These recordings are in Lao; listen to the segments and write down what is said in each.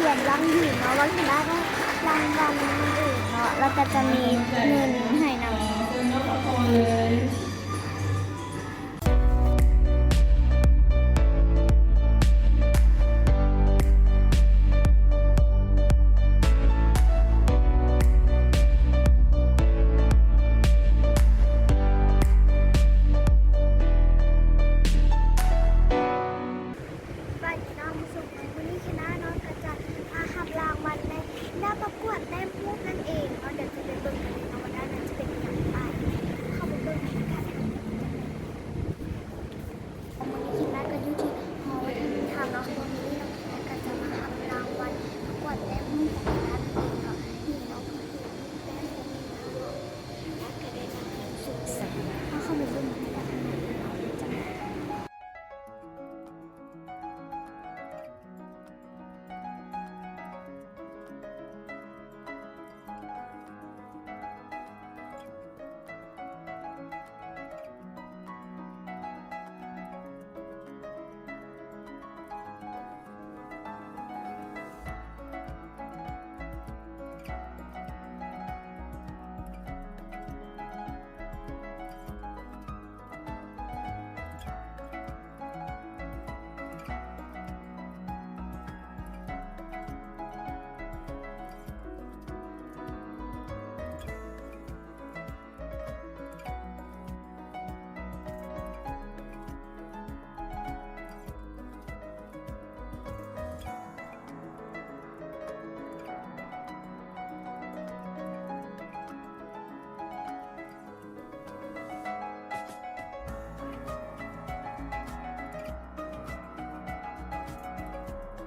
ກຳລັງຢືນເນາະ ວ່າຊິໄດ້ລາງວັນອື່ນເນາະ ແລ້ວກໍຈະມີເງິນໃຫ້ນຳ. ສະບາຍດີເນາະ ຜູ້ຊົມ ມື້ນີ້ຄະນະເນາະ ກໍຈະມາຮັບລາງວັນໃນງານປະກວດແຕ້ມຮູບນັ້ນເອງເນາະ. ດຽວຈະໄປເບິ່ງກັນເລີຍເນາະ ວ່າດ້ານນັ້ນຈະເປັນອີ່ຫຍັງໄປ. ເຂົ້າໄປເບິ່ງກັນ. ມື້ນີ້ຄະນະກໍຢູ່ທີ່ຫໍວັດທະນະທຳເນາະ ເພາະວ່າມື້ນີ້ເນາະ ຄະນະກໍຈະມາຮັບລາງວັນປະກວດແຕ້ມຮູບຂອງຄະນະເອງເນາະ. ນີ້ເນາະ ເພິ່ນເຮັດແຕ້ມຮູບເອງເນາະ ແລ້ວກໍໄດ້ນຳເງິນສູງສຸດ. ເຮົາເຂົ້າໄປເບິ່ງກັນເນາະ ວ່າເປັນຈັ່ງໃດ.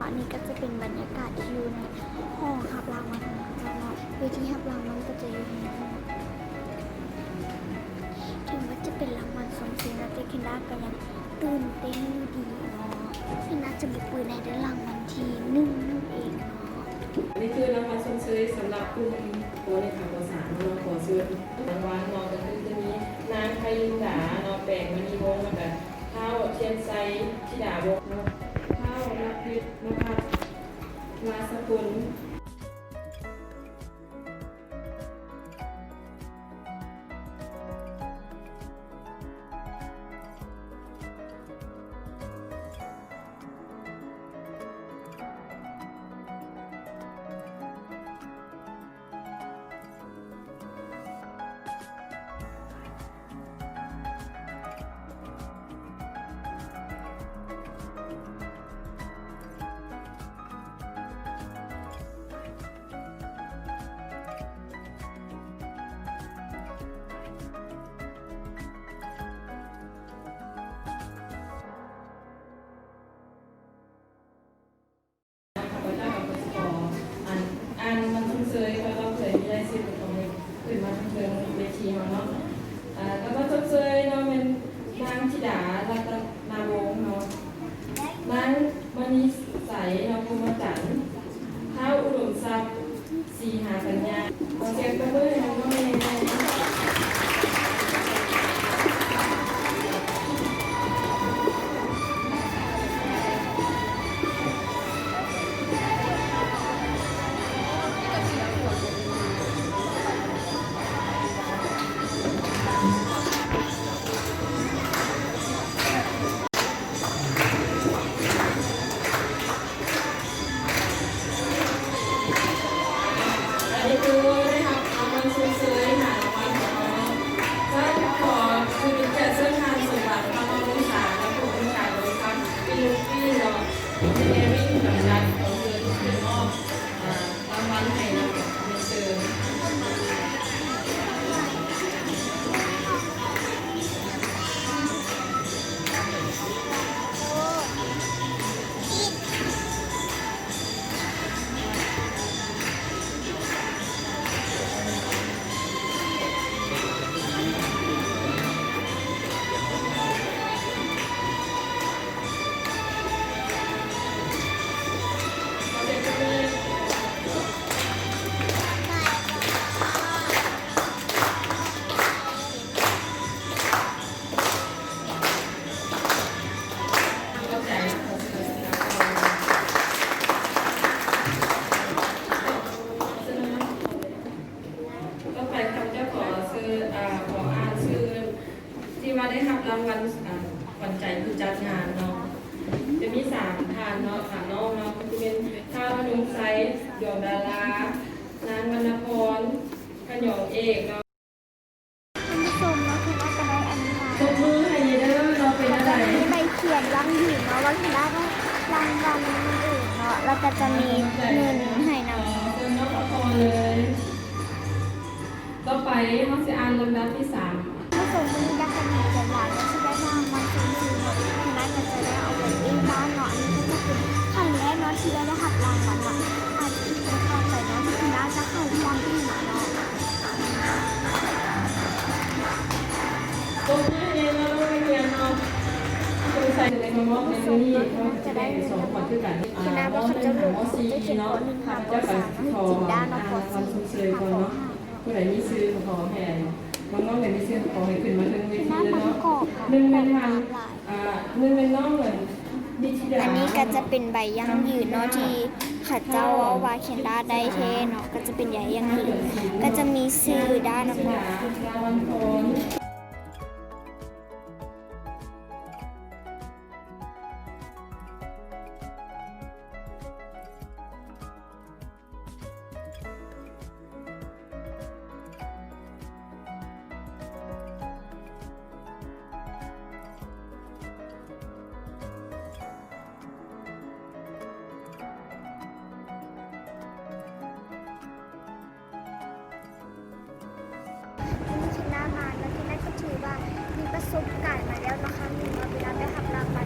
ອັນນີ້ກໍຈະເປັນບັນຍາກາດທີ່ຢູ່ໃນຫ້ອງຮັບລາງວັນຂອງເຂົາເຈົ້າເນາະ. ເວທີຮັບລາງວັນກໍຈະຢູ່ໃນຫ້ອງ. ເຖິງວ່າຈະເປັນລາງວັນຊົມເຊີຍເນາະ ແຕ່ເຄນດາກໍຍັງຕື່ນເຕັ້ນຢູ່ດີເນາະ. ເຄນດາຈະບໍ່ປືນໃຫ້ໄດ້ລາງວັນທີໜຶ່ງນັ້ນເອງເນາະ. ອັນນີ້ຄືລາງວັນຊົມເຊີຍສຳລັບກຸ່ມ ປໍໜຶ່ງຫາປໍສາມເນາະ. ຂໍເຊີນລາງວັນເນາະ ກໍຄືຈະມີນາງໄພລິນດາເນາະ ແປງມະນີວົງ ແລ້ວກະທ້າວທຽນໄຊທິດາວົງເນາະ, ທ້າວລັກວິດນະພັດລາຊະພົນ. ຂ້າພະເຈົ້າກໍຂໍ ອັນ ອ່ານມັນຊົມເຊີຍ ແລ້ວກໍເຜີຍມີລາຍຊື່ຂອງເພິ່ນຂຶ້ນມາທາງເທິງເວທີເຮົາເນາະ. ເອີ ລາງວັນຊົມເຊີຍເນາະ ແມ່ນນາງທິດາ ລັດຕະນາວົງເນາະ, ນາງມະນີໄສ ເນາະ ພົມມະຈັນ, ທ້າວອຸດົມຊັບ ສີຫາກັນຍາ. ຂໍສຽງຕົບມືໃຫ້ນ້ອງໆແດ່. ອັນນີ້ຄືໄດ້ຮັບລາງວັນຊົມເຊີຍຫ້າລາງວັນຂອງເຮົາເນາະ. ເຈົ້າ ຂໍຄືເປັນກຽດເຊີນທ່ານສົມບັດ ຄຳວງສາ ແລະ ຜູ້ອຳນວຍການບໍລິສັດ Infinity ເນາະ Engineering ຈຳກັດ ຂໍເຊີນຂຶ້ນມອບ ອາ ລາງວັນໃຫ້ນຳເຊີນ. ຈັດງານເນາະ ຈະມີສາມທ່ານເນາະ ສາມນ້ອງເນາະ ກໍຈະເປັນ ທ້າວ ອະນົງໄຊ ດວງດາລາ, ນາງ ວັນນະພອນ ຂະຫຍອງເອກເນາະ. ທ່ານຜູ້ຊົມເນາະ ເພິ່ນວ່າຈະໄດ້ອັນນີ້ມາ ຕົບມືໃຫ້ແດ່ເດີເນາະ ເປັນຈັ່ງໃດ ຈະມີໃບຂຽນຢັ້ງຢືນເນາະ ວ່າເພິ່ນໄດ້ລາງວັນມື້ອື່ນເນາະ ແລ້ວກໍຈະມີເງິນໃຫ້ນຳ. ເຊີນເນາະ ຂໍເລີຍ. ຕໍ່ໄປເຮົາຊິອ່ານລຳດັບທີສາມ. ຜູ້ຊົມມື້ນີ້ກໍຈະມີຫຼາຍໆ ທີ່ໄດ້ລາງວັນສູງສຸດເນາະ ຄະນະກໍຈະໄດ້ເອົາໄປເອງບ້ານເນາະ. ອັນນີ້ກໍຈະເປັນຄັ້ງແລກເນາະ ທີ່ໄດ້ຮັບລາງວັນເນາະ ອາດຈະຜິດພາດໄປເນາະ ທີ່ຄະນະຈະເຂົ້າຮ່ວມອີກເນາະ. ຕົບມືໃຫ້ແດ່ເນາະ ໂຮງຮຽນເນາະ ສົງໄສໃນມາມອບໃນມື້ນີ້ເນາະ ຈະໄດ້ສອງຂວັນຄືກັນ. ຄະນະວ່າເຂົາເຈົ້າເລືອກ ເຂົາເຈົ້າຂຽນ ປໍໜຶ່ງ ຫາ ປໍສາມ ເນາະ ຈິນດາເນາະ ປໍສີ່ ຫາ ປໍຫ້າ ເນາະ. ຜູ້ໃດມີຊື່ກໍຂໍໃຫ້ ນ້ອງໆ ໃດມີຊື່ກໍຂໍໃຫ້ຂຶ້ນມາເທິງເວທີເດີເນາະ. ໜຶ່ງແມ່ນທ່ານ ອ່າ ໜຶ່ງແມ່ນນ້ອງ ນິດທິດາ. ອັນນີ້ກໍຈະເປັນໃບຢັ້ງຢືນເນາະ ທີ່ເຂົາເຈົ້າເວົ້າວ່າແຄນດາໄດ້ແທ້ເນາະ ກໍຈະເປັນໃບຢັ້ງຢືນ ກໍຈະມີຊື່ດານຳ. ມື້ທີ່ແລ້ວມາເນາະ ທີ່ນັ້ນກໍຖືວ່າມີປະສົບການມາແລ້ວເນາະ ຄັ້ງໜຶ່ງເນາະ ເວລາໄປຮັບລາງວັນ